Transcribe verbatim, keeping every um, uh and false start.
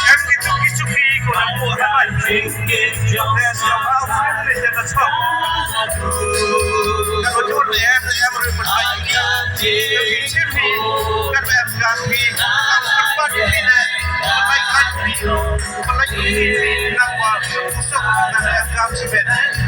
Em kitu kitu ki ko na ko ha bai. Yes, ka ba u ne ja ka chwa. Ka ko jor ne em ne em ru pun bai. Ka ki chim hi. Ka ba em ka ki. Ka ba ki ne. Ka bai ka ki. Ka bai ki ne. Ka ba. Ka ba em ka ki.